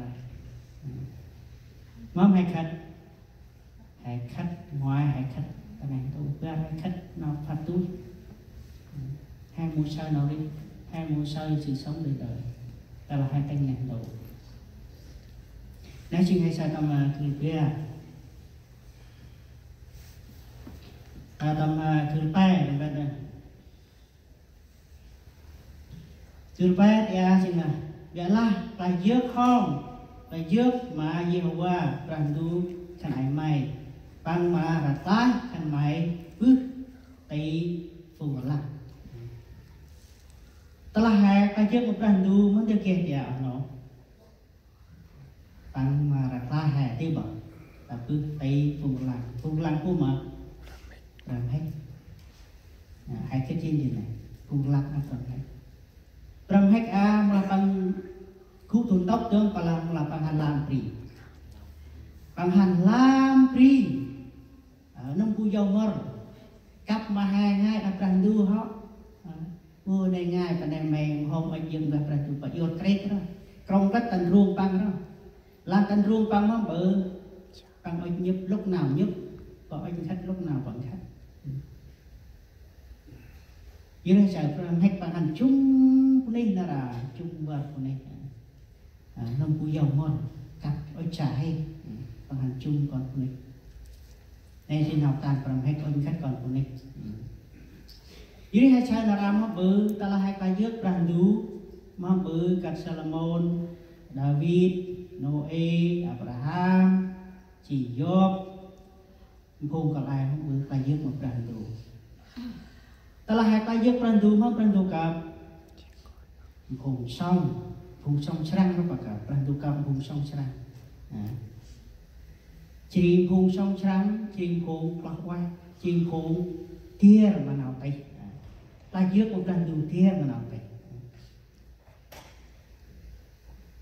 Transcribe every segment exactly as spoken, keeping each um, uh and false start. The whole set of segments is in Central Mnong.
rai. Mâm he khât, he khât ngoai, he khât ta neh ntu, bar he khât nau phat tuh. He mâu saơ nau rêh, he mâu saơ sự sống đời đời. Tơlah he tĭng neh ntu. Nây jêng he saơ tâm, a, gưl bar. A, tâm, a, gưl pe, tâm pe nây. Gưl pe ta aơ jêng lah, ƀiălah klaih yơk hŏm, klaih yơk ma Yêhôva Brah Ndu khân ay may, Păng ma rklaih khân may bơh ti phung rlăng. Tơlah he klaih yơk ma Brah Ndu, mâm dơi geh ta aơ nô. Păng ma rklaih he ti bơh, ta bơh ti phung rlăng. Phung rlăng bu ma? Brah Mhĭk. Nê, he gĭt jêng jêng nê. Phung rlăng a Brah Mhĭk. Brah Mhĭk a, mâu lah Păng gŭ du ntŭk dơm, mâu lah, mâu lah Păng hăn lam bri. Păng hăn lam bri. Ơ, nâm bu yâu mâr. Kăp ma he ngai đah Brah Ndu hŏ. Ơ, bu nê ngai, pa nê may hôm ŭch yơk đah Brah Ndu, pa iôt krêt rŏ. Krŏng kăt ta ndrung Păng rŏ. Lah ta ndrung Păng mâm ƀư. Păng ŭch nhŭp, lŭk nau nhŭp. Pa ŭch nkhât, lŭk nau pa nkhât. Yua nê saơ Brah Mhĭk Păng hăn jŭm bunuyh nar aơ, jŭm bar bunuyh. A, nâm bu yâu mâr, kăp ŭch sa he. Păng hăn jŭm kon bunuyh. Nê jêng nau kan Brah Mhĭk ŭch nkhât kon bunuyh. Yua nê he saơ nar aơ mâm ƀư, tơlah he klaih yơk Brah Ndu, mâm ƀư kăt Salômôn, Đavid, Nôê, Abraham, jêh Yôp, phung kăl e mâm ƀư klaih yơk ma Brah Ndu. Tơlah he klaih yơk Brah Ndu, mâm Brah Ndu kăp? Phung sŏng, phung sŏng srăng rŏ pa kăp, Brah Ndu kăp phung sŏng srăng. A. Jêh ri phung sŏng srăng, jêh ri phung kloh ueh, jêh ri phung dêr ma nau tih. A. Klaih yơk ma Brah Ndu dêr ma nau tih.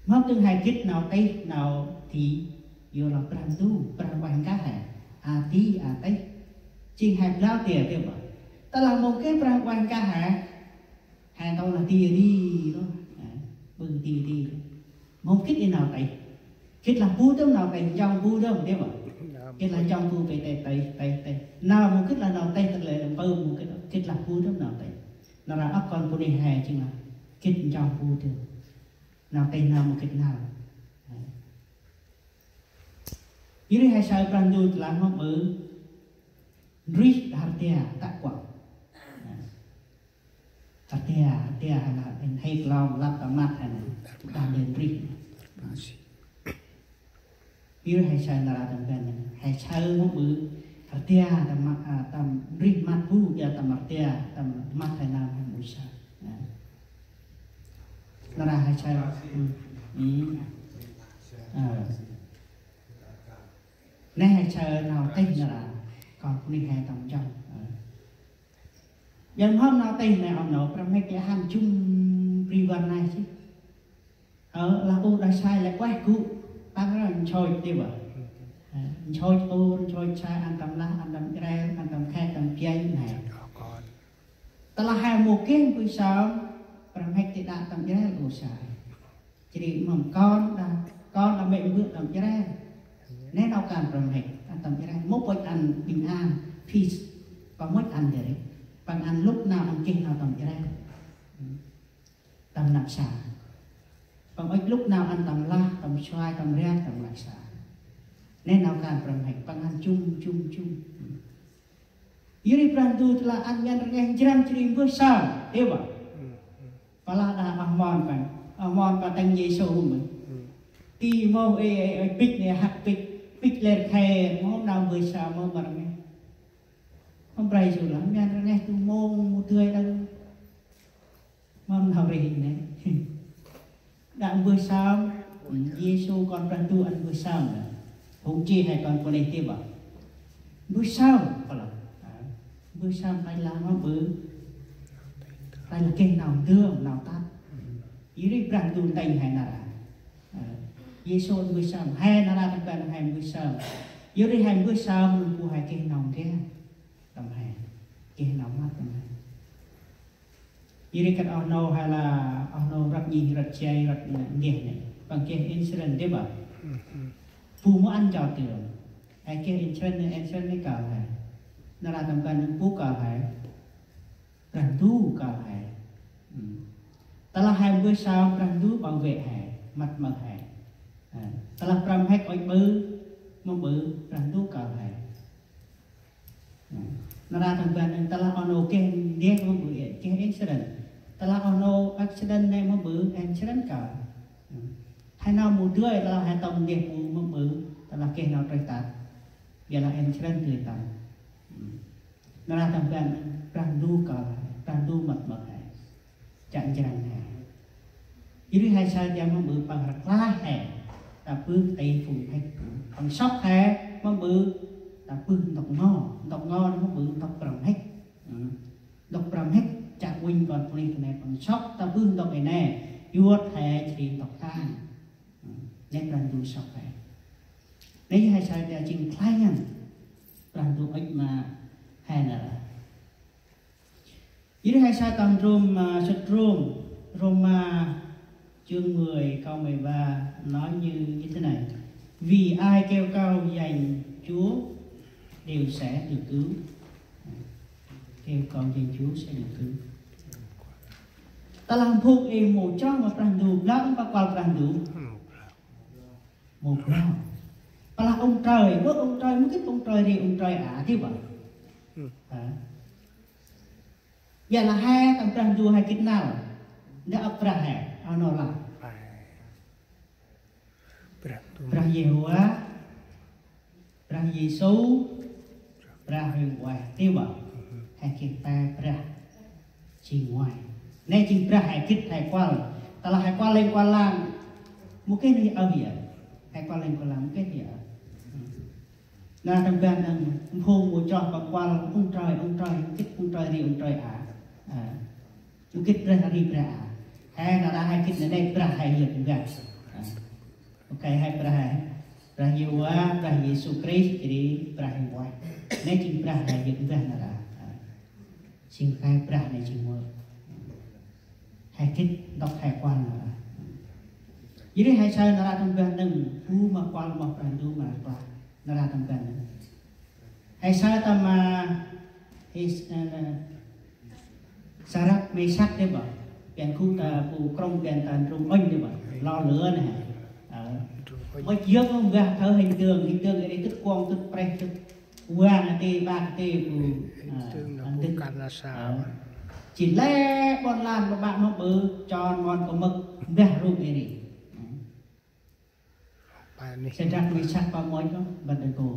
Mâm dâng he gĭt nau tih, nau di, yor lah Brah Ndu, Brah Huêng Ueh nkah he. A di, a tih. Jêng he blau dêr, dêr bơh. Tơlah mâu geh Brah Huêng Ueh nkah he, he ntô lah di ri, lô. He, ƀư di ri. Mâu gĭt i nau tih. Gĭt lah bu dơm nau tih, njŏng bu dơm, dêr bơh. Gĭt lah njŏng bu pe tih, tih, tih, tih. Nau mâu gĭt lah nau tih, tơlơi pơm mâu gĭt, gĭt lah bu dơm nau tih. Nar aơ âk kon bunuyh he jêng lah gĭt njŏng bu dơm. Nau tih nau mâu gĭt nau. Yua nê he saơ Brah Ndu tơlah mâm ƀư ndrih đah rtia tă kuŏng. Rtia, rtia he lah đen he klong lăp ta măt he nê. Đah đen ndrih. Yua nê he saơ nar aơ tâm ban nê. He saơ mâm ƀư rtia tâm măt, a, tâm ndrih măt bu, ya tâm rtia, tâm măt he nơm he mâu saơ. Nê. Nar aơ he saơ. Ơ. Nê he saơ nau tih nar aơ. Kon bunuyh he tâm njŏng. Ơ. Yor mâm nau tih nê, ơ nô, Brah Mhĭk lĕ hăn jŭm bri văng nai jêh. Ơ, lah u đah sai lĕ ueh gŭ, tăng rŏ nchôch dêr bơh. Ơ, nchôch ur, nchôch sai, ăn tâm lah, ăn tâm jrel, ăn tâm khek, tâm biănh nê. Tơlah he mâu geh bu sơm, Brah Mhĭk ti đă tâm jrel u sai. Jêh ri mâm kon đah, kon đah mê̆ mbơ̆ tâm jrel. Nê nau kan Brah Mhĭk, ăn tâm jrel. Mâu ŭch ăn bình an, peace. Păng mâu ŭch ăn dêr ri. Păng ăn lŭk nau ăn geh nau tâm jrel. Tâm năp sa. Păng ŭch lŭk nau ăn tâm lah, tâm suai, tâm riăk, tâm năp sa. Nê nau kan Brah Mhĭk, Păng ăn jŭm, jŭm, jŭm. Yua ri Brah Ndu tơlah ăn mian rngeh njrăng jêh ri mbơh sơm, dêr bơh. Pă lah đah oh mon păng, oh mon păng tĭng Yêsu mơ̆n. Ti mâu ê, ê, ê, bĭch nê hăk bĭch, bĭch lĕ rkhe, mâu hôm nau mbơh sơm, mâu măr rngeh. Mâm Brah Yêsu lah, mian rngeh tu mông, mâu dơi đăng. Mâm nau ri nê. Đă mbơh sơm, Yêsu Kon Brah Ndu ăn mbơh sơm. Phung chi he kon bunuyh dêr bơh. Mbơh sơm, pă lah. A, mbơh sơm tay lah mâm ƀư. Tơlah geh nau ndơm, nau tât. Yor ri Brah Ndu ntĭnh he nar aơ. Ơ, Yêsu mbơh sơm, he nar aơ tâm ban he mbơh sơm. Yor ri he mbơh sơm, nơm bu he geh nau ngeh. Tâm he. Geh nau mât tâm he. Yor ri kơt oh nô he lah, oh nô rvăt nhih, rvăt jay, rvăt ngeh nê. Păng geh insurance dê bă. Bu mâu ăn jao dơm. He geh insurance nê, insurance nê kơl he. Nar aơ tâm ban nơm bu kơl he. Brah Ndu kơl he. Ơ. Tơlah he mbơh sơm Brah Ndu bảo vệ he, măt mơh he. Ơ. Tơlah prăm hĕk ŭch ƀư, mâu ƀư, Brah Ndu kơl he. Ơ. Nar aơ tâm ban nơm tơlah oh nô geh ndeh mâu ƀư, geh insurance. Tơlah oh nô accident nê mâu ƀư, insurance kơl. Ơ. He nau mâu dơi tơlah he tŏng ndeh bu mâu ƀư, tơlah geh nau treh tât. Ƀiălah insurance dơi tŏng. Ơ. Nar aơ tâm ban Brah Ndu kơl he, Brah Ndu măt mơh he. Chă njrăng he. Yor ri he saơ dak mâu ƀư păng rklaih he. Ta bơh ti phung hĕk. Păng sŏk he, mâu ƀư. Ta bơh ntŭk ngo. Ntŭk ngo mâu ƀư ntŭk prăm hĕk. Ơ. Ntŭk prăm hĕk, chă uănh kon bunuyh ta nê păng sŏk, ta bơh ntŭk ê nê. Yuăt he jêh ri ntŭk tang. Ơ. Nê Brah Ndu sŏk he. Nê he saơ dak jêng khlay ngăn. Brah Ndu ŭch ma he nar aơ. Yor ri he saơ tâm ndrôm, à, sŭt Rôm, Rôma chương mười câu mười ba nói như, như thế này. Vì ai kêu cầu danh Chúa đều sẽ được cứu. Kêu cầu danh Chúa sẽ được cứu. Tơlah phung i mâu chroh ma Brah Ndu, blau ŭnh pa kuăl Brah Ndu. Mâu blau. Tơlah ông trời, ơ, ông trời, mâu gĭt ông trời ri, ông trời a, dơi bă. Hă? Ƀiălah he tâm Brah Ndu he gĭt năl. Ndơ ăp brah he, oh nô lah. Brah Ndu. Brah Yêhôva, Brah Yêsu, Brah Huêng Ueh, dơi bă. He gĭt pe brah. Jêng ngoai. Nê jêng brah he gĭt he kuăl. Tơlah he kuăl lêng kuăl lang. Mâu geh nuyh ơh yơh. He kuăl lêng kuăl lang mâu geh nuyh ơh. Nar aơ tâm ban nơm phung mâu chroh păng kuăl ông trời, ông trời, gĭt ông trời ri, ông trời a. Ơ. Mâu gĭt brah ri brah a. He nar aơ he gĭt nê nê brah he yơk mbah. Ơ. Ok, he brah he. Brah Yêhôva, Brah Yêsu Krist, jêh ri Brah Huêng Ueh. Nê jêng brah he yơk mbah nar aơ. Ơ. Jêng he brah nê jêng mơ. He gĭt ntŭk he kuăl nar aơ. Jêh ri he saơ nar aơ tâm ban nơm bu ma kuăl moh Brah Ndu ma rklaih. Nar aơ tâm ban nơm. He saơ tâm, à, he s-, à, Sadrak, Mêsak dơi bă. Pian gŭ ta bu krŭng pian ta ndrung ŭnh dơi bă. Lŏ lơ nê. Ơ. Mâu yơk mbah thơ hình tượng, hình tượng ri tŭt kuŏng, tŭt preh, tŭt vang a ti, bak a ti bu, à, Tương là ăn bu tŭt. Cà na sa. Ơ. Jêh lĕ ƀon lan ƀă ƀă mâu ƀư, chon mon kmơ̆k mbah rup ri. Sadrak, Mêsak, Abêdnêgô.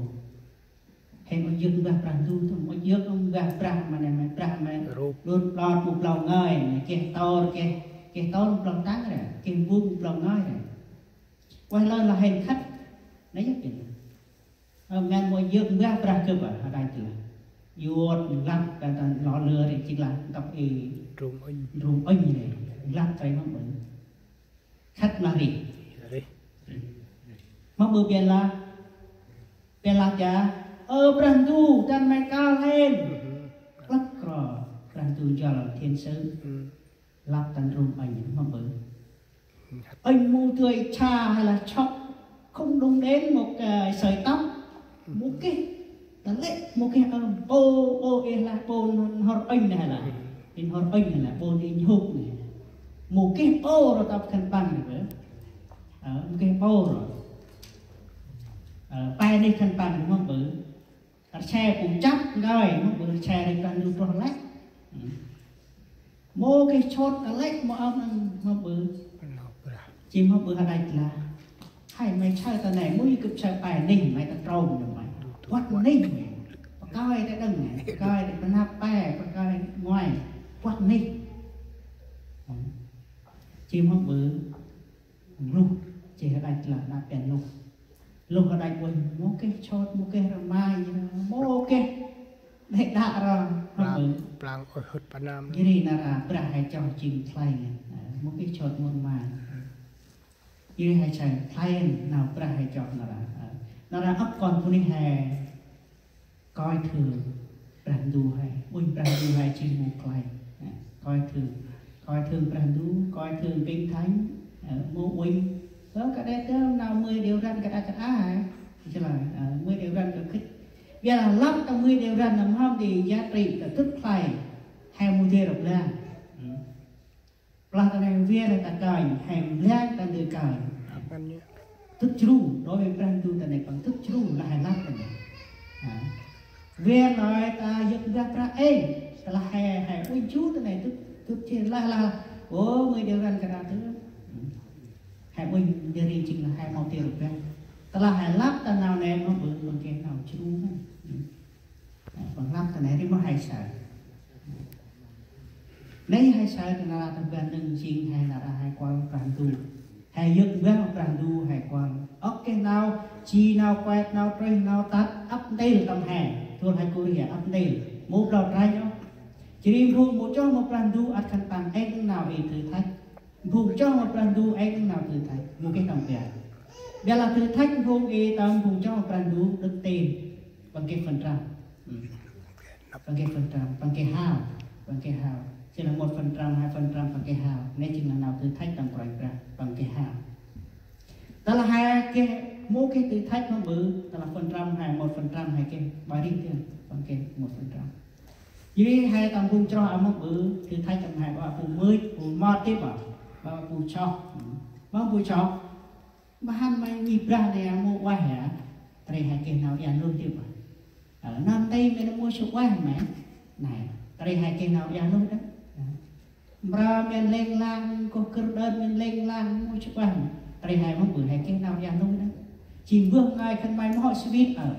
He mâu yơk mbah Brah Ndu, mâu yơk mbah brah ma nê, ma brah ma. Rup. Lŭt lŏt bu blau ngơi, ma geh tôr, geh, geh tôr bu blau tăng ri, geh mbung bu blau ngơi ri. Ueh lơn lah hên khât. Nê yơk jêng. Ơ, men mâu yơk mbah brah gâp a, hađăch lah. Yuăt lăp, ta, ta, lŏ lơ ri jêng lah, ntŭk i. Ndrung ŭnh. Ndrung ŭnh ri. Lăp trei mâu ƀư. Khât mâu ri. Ri. Mâu ƀư biălah. Biălah ja. Ơ Brah Ndu, dăn may kơl hên. Klăk ro. Brah Ndu njol thiên sứ. Lăp ta ndrung ŭnh mâu ƀư. Ŭnh mâu dơi sa hay là sŏk, không đụng đến một, ờ, sợi tóc. Mâu geh. Ta lĕ mâu geh, ơ, pô, pô, ê lah pô nhhôr ŭnh nê lah. Nhhôr ŭnh nê lah, pô di nhhôk nê. Mâu geh pô ro ta khân păng nê bơ. Ơ, mâu geh pô ro. Ơ, pe nê khân păng mâu ƀư. Rse bu chăp ngơi, mâu ƀư rse ri Brah Ndu troh lĕ. Mâu geh sôt ta lĕ, mâu ơm nâng, mâu ƀư. Jêng mâu ƀư hađăch lah. Hay may saơ ta nê, mâu yơk gâp saơ pe nê, may ta trôm nê may. Kuăt nê. Pakơi ta đŏng nê, pakơi ta năp pe, pakơi ngoai. Kuăt nê. Jêng mâu ƀư. Luh, jêh hađăch lah năp pe luh. Luh hađăch uănh, mâu geh sôt, mâu geh rmai, mâu geh. Nĕ đă ro, Plang, plang ôi hŭt pa năm. Jêh ri nar aơ Brah he chroh jêng khlay, mâu geh chôt mur ma. Jêh ri he say khlay nau Brah he chroh nar aơ. Nar aơ âk kon bunuyh he coi thường Brah Ndu he, uănh Brah Ndu he jêng mâu khlay. Coi thường, coi thường Brah Ndu, coi thường Kinh Thánh, mâu uănh. Ơ, kơt nđa tơm nau mười điều răn kơt a kơt a he. Jêh lah, mười điều răn kơt khĭt. Ƀiălah lăp ta mười điều răn nơm hŏm di giá trị ta dŭt khlay, he mâu dơi rŏ blang. Blah ta nây via ta kơnh, he blang ta ndơ kơnh. Dŭt jru, đối với Brah Ndu ta nây păng dŭt jru lah he lăp ta nây. Via nói ta yơk mbah Brah êng, ta lah he, he uănh jru ta nây dŭt, dŭt jêh lah, lah. Ô, mười điều răn kơt a tơm. He uănh jêh ri jêng lah he mâu dơi rŏ blang. Ta lah he lăp ta nau nây mâu ƀư, păng geh nau jru nây. Păng lăp ta nây ri mâu he say. Nây he say ta nar aơ ta ban nâng jêng he nar aơ he kuăl Brah Ndu. He yơk mbah Brah Ndu he kuăl. Âk geh nau, ji nau kuet, nau trôih, nau tât, ăp ntil tâm he. Dôl he gŭ ri ăp ntil. Mâu blao trănh ôh. Jêh ri phung mâu chroh ma Brah Ndu ăt khân păng êng nau i thử thách. Phung chroh ma Brah Ndu êng nau thử thách, mâu geh tâm ban. Ƀiălah thử thách phung i tâm phung chroh ma Brah Ndu đức tin. Păng geh phần trăm. Păng geh phần trăm, păng geh hao, păng geh hao. Jêng lah một phần trăm, hai phần trăm, păng geh hao. Nây jêng lah nau thử thách tâm Kôranh Brah, păng geh hao. Ta lah he geh, mâu geh thử thách mâu ƀư, ta lah phần trăm he, một phần trăm he geh, bar ri dơm, păng geh một phần trăm. Jêh ri he tâm phung chroh a mâu ƀư, thử thách tâm he ƀă phung mưch, phung mot dih ƀă, ƀă phung choh. Mâu phung choh. Mâu hăn may ngih Brah nây mâu ueh a. Ta ri he geh nau ia nuih dih ƀă. Ơ, năm tây may nây mâu sŭk ueh may. Nây, ta ri he geh nau ia nuih đŏng. Mra may lêng lang, koh kơt đơ̆n may lêng lang, mâu sŭk ueh may. Ta ri he mâu ƀư he geh nau ia nuih đŏng. Jêng mbơh ngai khân may mâu hŏ svit ơ.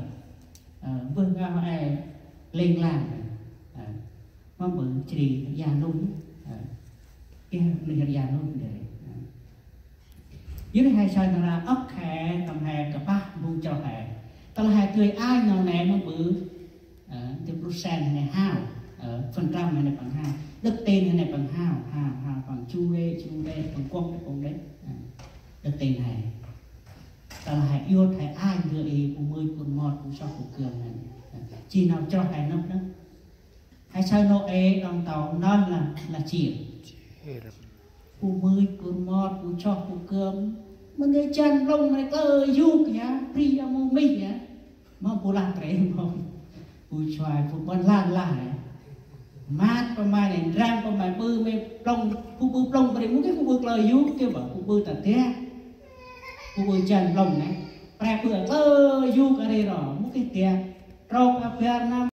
Ơ, mbơh ngai hŏ e lêng lang. Ơ. Mâu ƀư jêh ri ia nuih. Ơ. Geh nuih ia nuih ndri. Ơ. Jêh ri he say nar aơ âk he, tâm he kơpah phung chroh he. Ta lah he dơi ai nau nê mâu ƀư. Ơ, dơi prusen he nê hao. Ơ, phần trăm he nê păng hao. Đức tin he nê păng hao, hao, hao păng chu đê, chu đê, păng kuŏng đê, kuŏng đê. Ơ, đức tin he. Ta lah he iôt he ai ndơ i, phung mưch, phung mot, phung choh, phung kơm he. Ơ, ji nau chroh he nâp nâp. He say Nôê đŏng tâo nơh lah, lah jêr. Phung mưch, phung mot, phung choh, phung kơm. Mâu dơi jan blŏng, mâu dơi klơ yôk ya, bri ya, mâu mih ya. Mâu bu lah trê mâu. Bu chuai, bu ƀon lan lah ya. Măt pa may nây, ndrăng pa may, ƀư may blŏng, bu ƀư blŏng pa ri, mâu geh bu ƀư klơ yôk, geh ƀă bu ƀư ta dak. Bu ƀư jan blŏng nây. Pre ƀư klơ yôk a ri ro, mâu geh dak. Trôk a bar năm